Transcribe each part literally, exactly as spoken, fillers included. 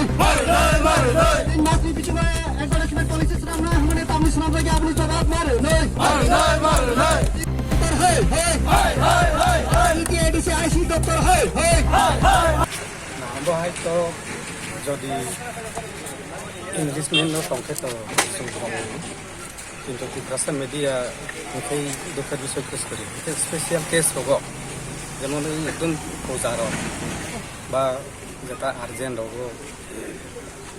Tin masni bisingo advertisement policy swnamnai hwnmani tamni swnamjagya aboni jobab ma rwnai. Doctor hai hai. T T A D C I C doctor hai hai. Bo hai to jodi Englishman no tongkhe to sumsong. Kintu Tiprasa media hwnkhe dukha bisoi khe sori. Hwnkhe special case rogo, jemon wng ekdom puja rok ba jeta urgent rogo,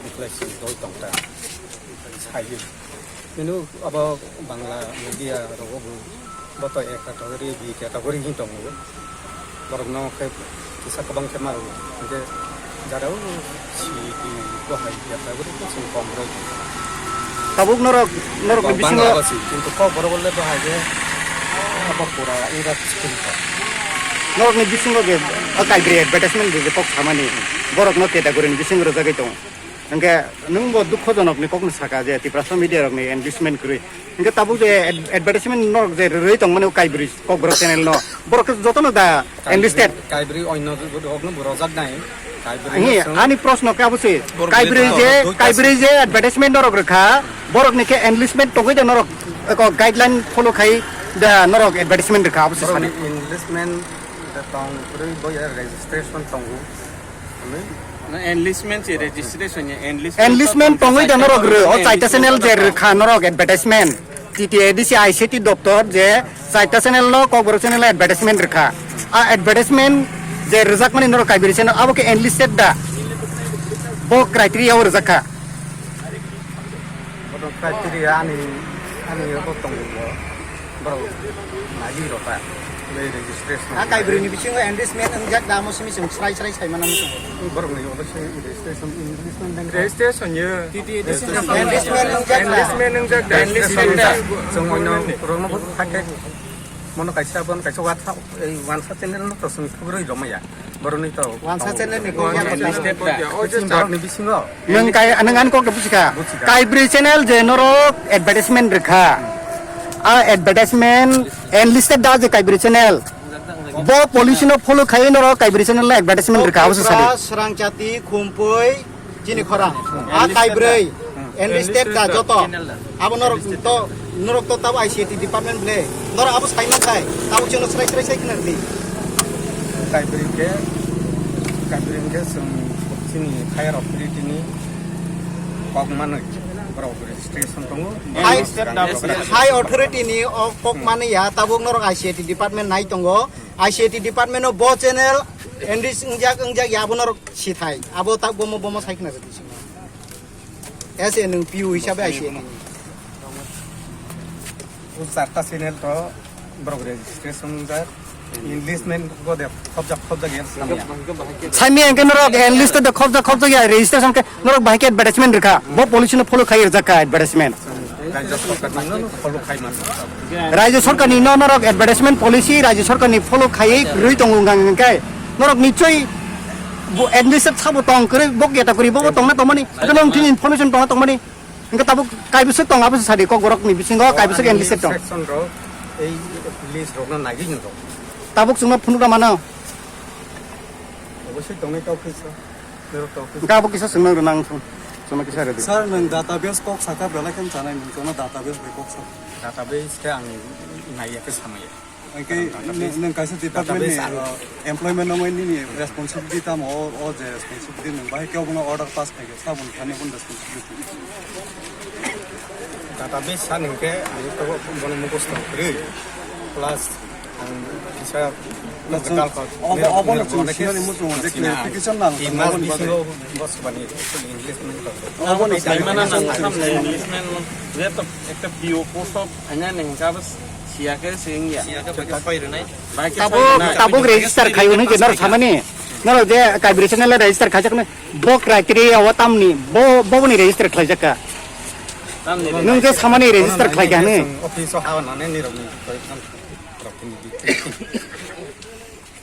wngkhe dol tongta sayo. Bini abo Bangla media rogo bo, bo to A category, B category hin tongo. Borokno khe kisa kwbang khe ma rwo. Hwnkhe jara o C T bo hai ya ta bwrwi khe chwng kom rwi. Tabuk norok, norok ni bisingo Bangla si, kintu kok borok le bo hai je abo pura ira school ko. Norok ni bisingo je o kaibri advertisement je kok samani borok no category ni bisingo rwjagwi tongo. Hwnkhe nwng bo dukhojonok ni kokno saka je Tiprasa media rok ni endorsement kwrwi. Hwnkhe tabuk je ad-, advertisement norok je rwrwi tongmani o Kaibri Kokborok channel no, borok khe jotono da enlisted. Kaibri onno rokno bo rojak nai. Kaibri Ani, no ani proshno khe abo se, borok Kaibri ni je, borok Kaibri je advertisement norok rwkha, borok ni khe enlistment tongwi da norok eko guideline follow khai da norok advertisement rwkha abo se borok sani. Ni enlistment da tong kwrwi bo ya registration tongo. Na enlistment se registration ya, enlistment Enlistment to tongwi da norok rw, o enlistment chaita channel je rwkha norok advertisement. T T A D C I C T doptor je chaita channel no Kokborok channel advertisement rwkha. A advertisement je rwjakmani norok Kaibri channel abo khe enlisted da. Bo criteria o rwjakha. Bodo criteria ani, ani abo tongo bo. Borok nagi rota. Bai registration. A Kaibri ni bisingo enlistment wngjak da mo simi simi srai srai sai mana mo tongo. Borok ni obo se registration, enlistment dang. Registration ye. Enlistment wngjak da. Enlistment wngjak da. Enlistment da. Chwng oino borok no bo hakhe mono kaisa bon kaisa WhatsApp, ei WhatsApp channel no to chwng khubui romaya. Boroni to. Wansa channel ni kok ya Wansa channel. Enlisted da. Oje Chini char. Borok ni bisingo. Nwng kai, nwng ani kok da buchika. Buchika. Kaibri channel je norok advertisement rwkha. A advertisement enlisted da je Kaibri channel. Bo policy no follow khai norok Kaibri channel no advertisement rwkha, abo se sadi. Tripura, Srangchati, Khumpui, Chini khorang. A Enlisted Kaibri. Da. Enlisted da joto. Abo norok to, norok to tabo I C A T department ble. Norok abo sai man sai. Tabo chwngno srai srai sai khna rwdi. Kaibri khe, Kaibri khe chwng chini higher authority ni kok manwi borok registration tongo. High, Enlisted da. High authority ni o kok manwi ya, tabuk norok I C A T department nai tongo. I C A T department o bo channel enrich wngjak, wngjak ya, abo norok sithai. Abo tak bomo, bomo sai khna rwdi. Ese nwng P U hisabe I C A T. O charta channel to borok registration wngjak, enlistment bo de khobjak khobjak ya samya. Samya hwnkhe norok enlisted de khobjak khobjak ya registration khe norok bahai khe advertisement rwkha. Bo policy no follow khai rwjak kha advertisement. Rajya sarkarni no follow khai man. Rajya sarkarni no norok advertisement policy rajya sarkarni follow khaiwi rwi tongo hwnkha hwnkhe norok nichoi bo enlisted sabo tong kwrwi bo category bo tongna tongmani. Abo nong thini information tongna tongmani. Hingke tabuk kaibiswk tong, aboni sadi kokborok ni bisingo kaibiswk enlisted tong. Section rok, ei list rok no naiwi nw rok. Tabuk chwngno phunuk rw mano. Obosoi tongnai kok kisa, norok kok kisa. Hingke abo kisa chwngno rw nang thung. Chwngno kisa rw di. Sir, nwng database kok saka belai khe chanai nwng chwngno database bai kok saka. Database khe ang naiya khe samaya. Hingke nwng, nwng kaisa department ni, database ang uh, employment nangmani nini responsibility tamo, o, o je responsibility nwng bahai khe obono order pass khaikhe saboni thani obono responsibility. Database sa nwng khe ang to bono mukhusto kwrwi plus ang kisa Plus, local obo, obo no chwng sinani muchungo je clarification nang. Mas bisingo bosbani English nang. Obo no clarification nang. English nang. Je to ekta P O post of Anya neng kabas siya ke sing ya. Siya ke bagi soi rinai. Tabuk, tabuk register khayo ni je nor samani. Nor je kaibri channel register khajakne. Bo criteria o tamni. Bo, bo ni register khlaijakka. Tamni. Nung je samani register khlaikha ni. Office o hawa nane ni rok ni. Rok ni.